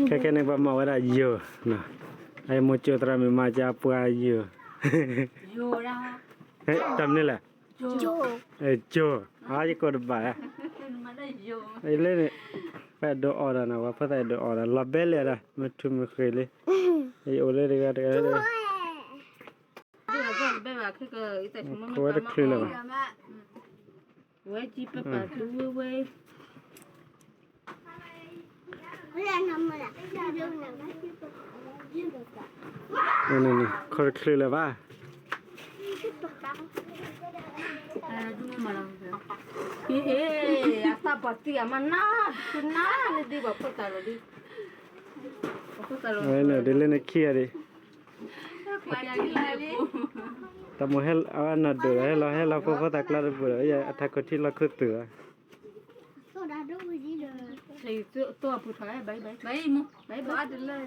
ခဲခဲန့ၣ် ပှၤမၤဝဲဒၣ်ယိာ်, အမိၢ်ကၠိသရၣ်မုၣ်မၤကၠါပှၤယိာ်, တၢ်မနုၤလဲၣ်, ကၠိ, အယကိးတဘၣ်, လၢန့ၣ်, ပအဲၣ်ဒိးအီၣ်ဒၣ်နီၤ ပှၤဖိသၣ်အဲၣ်ဒိးအီၣ်ဒၣ် လီၤဘဲလဲၣ်ဒၣ် မ့ၢ်ထူမ့ၢ်ဃ့လံ, ယအိၣ်လၢတဂၤတဂၤလၢ, ခိးဝဲတချုးလၢၤဘၣ်, ဝဲကံပပာ်တူဝဲဝဲ ခိးတချုးလၢၤဘၣ်, အသးပှၢ်သံအမါနၤ, နၤန့ၣ်ဒ်ပှၤဖိသၣ်လီၤဒ်, ဝဲန့ၣ်ဒ်လၢနခံဂၤဒ် တၢ်မိၣ်ဟဲအနီၢ်ဒိၣ်ဒီး ဟဲလီၤဟဲလီၤဖိဖိသၣ်ကျါတပူၤဒီး အထးခိၣ်ထံလီၤခူသူၣ်လီၤ, သိအပှ့ၤထီၣ်ဒီး တလၢ,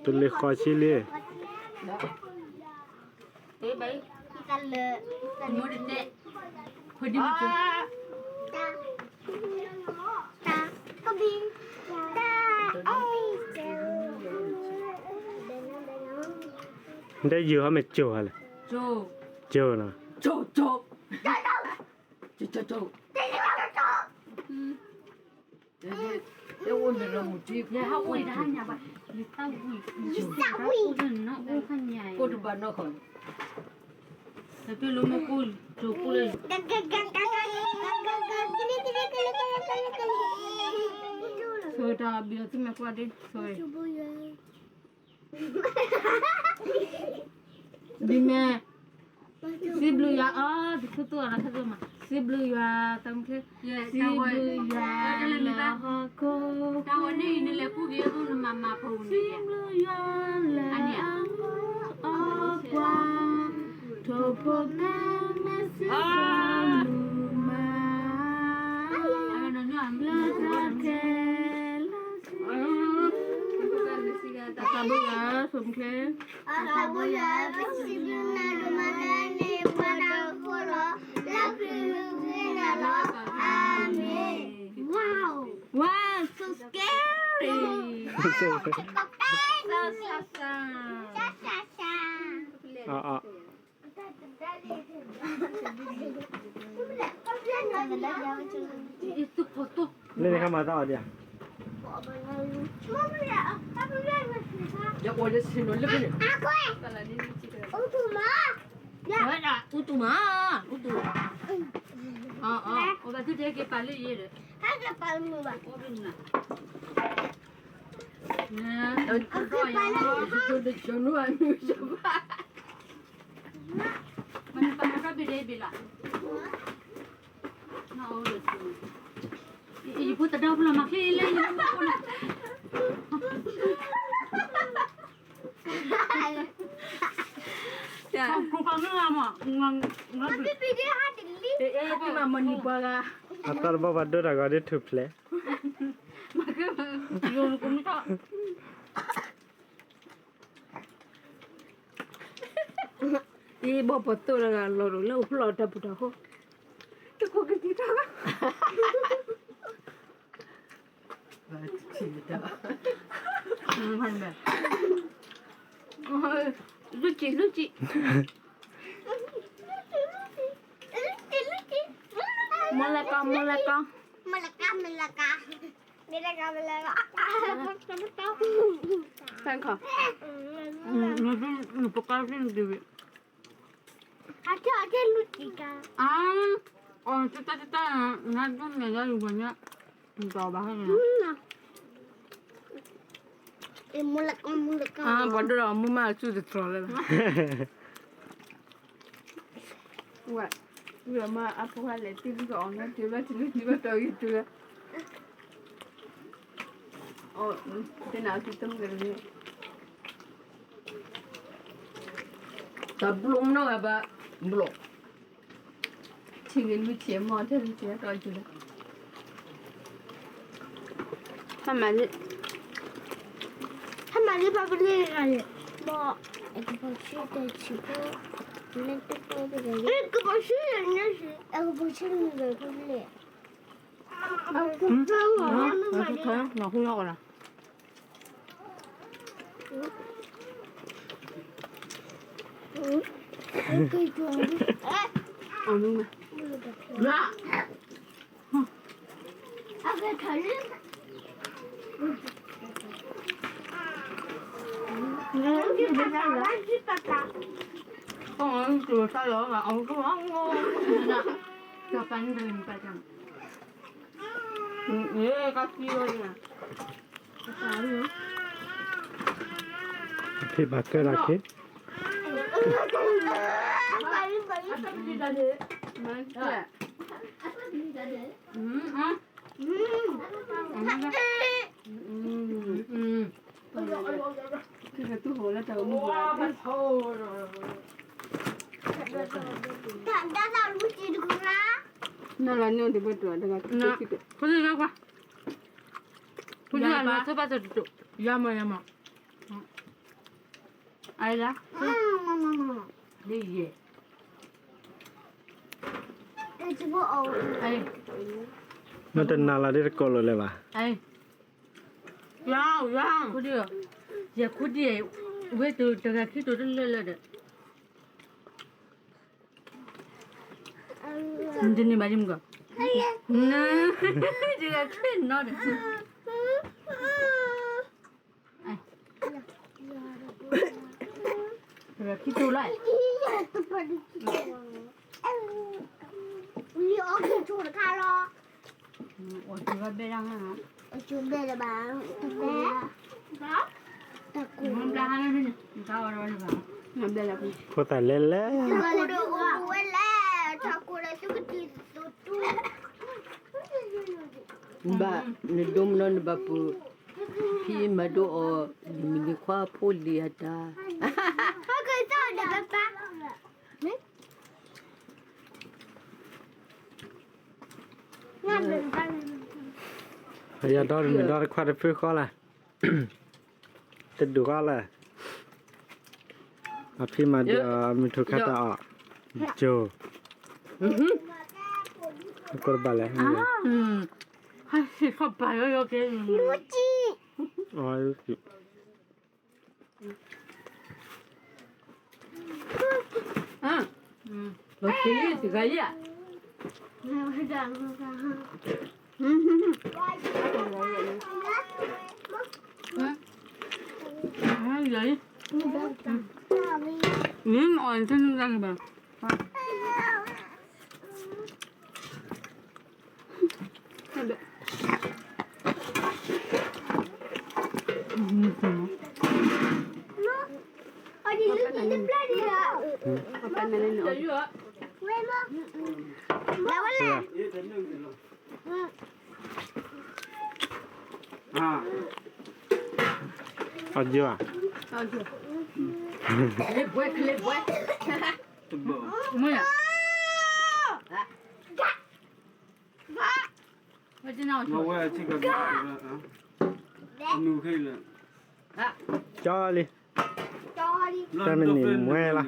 တလၢဃီဆံလံ, တဲယိာ်ဟီမ့ၢ်ကၠိၤဟီလဲၣ်, ကၠိၤနီၤ, ဆိတၢ်ဘံၣ်အီၤသုမဲာ်ကွၢ်ဒ်, ဒ်မဲာ်, စံးဘျုးယွၤအီၤ တထူၣ်သူအီၤလၢခဲကမး, စံးဘျုးယွၤ, တၢ်မုၢ်ခဲ, စံးဘျုးယွၤလၢဟီၣ်ခိၣ်, စံးဘျုးယွၤလၢအမူအပှၤ, ထိၣ်ဖိမဲမဲစံးဘျုးမး, လၢတၢ်ခဲလၢာ် တၢ်ဘျုးယွၤ, ဆိမိၣ်ချ့, တၢ်ဘျုးယွၤ, ပစံးဘျုးနၤဒိၣ်မးလၢနပှၤဒီးဃိလီၤ လၢခရံာ်ဃ့နၤလီၤ, အၤမ့ၣ်. Wow, wow, so scary. Sa, sa, sa. လၢနခါမၤသးအီၤဒ်, ယအိၣ်လၢဆ့ၣ်နီၤလၢဖဲန့ၣ်, အူတူၢ်မး, အူတူၢ်မး, အူတူၢ်, အီၤဘၣ်သုတဲက့ၤပာ်လၢယဲဒီး, ဟဲက့ၤပာ်မုာ်ဘၣ်, မ့ၢ်ပာ်မၤကီၢ်ဘ့ၣ်ဒဲးဘ့ၣ်လီၤ, ယဖိတဒါဖျီမၤ ချ့လၢယဖိလီၤ, မၤမနံၤပှၤဂၤ, အသီတဘီပှၤဒိတၢ်ဂီၤဒ်ထူၣ်ဖျဲး အံၤဘီၣ်ပှၤသိၣ်တဂၤလီၤဒိၣ်လၢအိၣ်ဖျိၣ်အီၤတၢ်ပူၤတၢ်ဃီ, တခိၣ်ကသံၣ်တၢ်ဂီၤ, လုၢ်ကံၢ်လုၢ်ကံၢ်, မလကီ, မလကီ, မလကီ, မလကီ, မလကီ, မလကီ, တၢ်ခီ, နပကီၢ်သ့ၣ်နတဝံၤ, အကလုၢ်ကံၢ်ကါ, အါ, အီၤတတၢ်တတၢ်, နဒိၣ်န့ၣ်ယါယဝၤညါ, နကီဘၣ်ဟဲန့ၣ်, မလကီ, မလကီ, ပှၤဒိၣ်ဒီးမူမးအစုတတြီၤလၢၤဘၣ်. ဝဲ, ဝဲမ့ၢ်အဖိဟဲလဲၣ် တံၤလံကအီၣ်ညါတုၤလၢ တံၤလံတံၤလၢတီၤဂ့ၤတုၤလၢ, အီၣ်, တနၤအီၣ်တံၤတမုၢ်ဂ့ၤတမ့ၢ်, တဘျီမနီၢ်ဂၤဘၣ်, ဘျီ, ထံဂ့ၤလွံၢ်ဆံမီၢ်ထဲလွံၢ်ဆံတီၤတုၤလၢ ဟဲမၤလံ, ဟဲမၤလံ ပှၤပလ့ၤဂၤန့ၣ်, ဘီ, အကပီၤဆံတဲဆံဖိ, ကဘီဆူၣ်န့ၣ် ကဘီဆူၣ်န့ၣ် ဖံဘၣ်ကၢလီၤခ့ နလီၤညိတဘၣ်တြီတဂၤ ဖိဒံဂၤကွၢ် ဖိဒံဂၤနဆိပာ်စၢၤတတိၤ ယၤမးယၤမး အလါ ဒ်ယဲ မ့ၢ်တနာ်လီၤဒ်တကိးလိာ်လၢၤဘၣ် ယၤ ယၤ ယဲခိၣ်ဒံး ဝဲတိၤတဂၤခံတိၤတလၢလၢဒီး နတန့ၢ်ဘၣ်ယမုၢ်ကီး တဂၤခံနီၤဒီး တဂၤခံတိၤလီၤ လံအီၣ်က့ၤဆိတခါလီၤ အီၣ်က့ၤဘဲဒၣ် အီၣ်က့ၤဘဲဒၣ်ဘၣ် တကူ တကူ ဖိသၣ်လဲၤလဲၤ တကူဒီးအိၣ်ဝဲလဲၣ် တကူဒီးသုကတံၤသုတူၢ် ဘၣ် နဒိမနီၤနဘၣ်ပူၤ ဖံမၤဒိအီၤ လံၤမံၤလံၤခွါဖိလံၤအတၢ် ယဒီးမုၢ်ဒီတခွါတဖုဃီလၢ် တဒူၣ်ဃီလၢ် အဖံမၤဒိအီၤ မုၢ်ထူၣ်ခါတၢ်အီၣ် ကၠိ ကိးတဘၣ်လဲၣ် ဟဲစံၣ်ခီၣ်ပာ်ယီၤယီၤကဲ လီၤတံၢ်တဂၤယဲၢ် မ့ၢ်အီၣ်တန့ၢ်ဘၣ် အီၣ်ယိာ်ဧါ လ့ဘွဲ လ့ဘွဲ မ့ၢ် ဝဲ ကၠီလံ တၢ်မနုၤမွဲလီၤ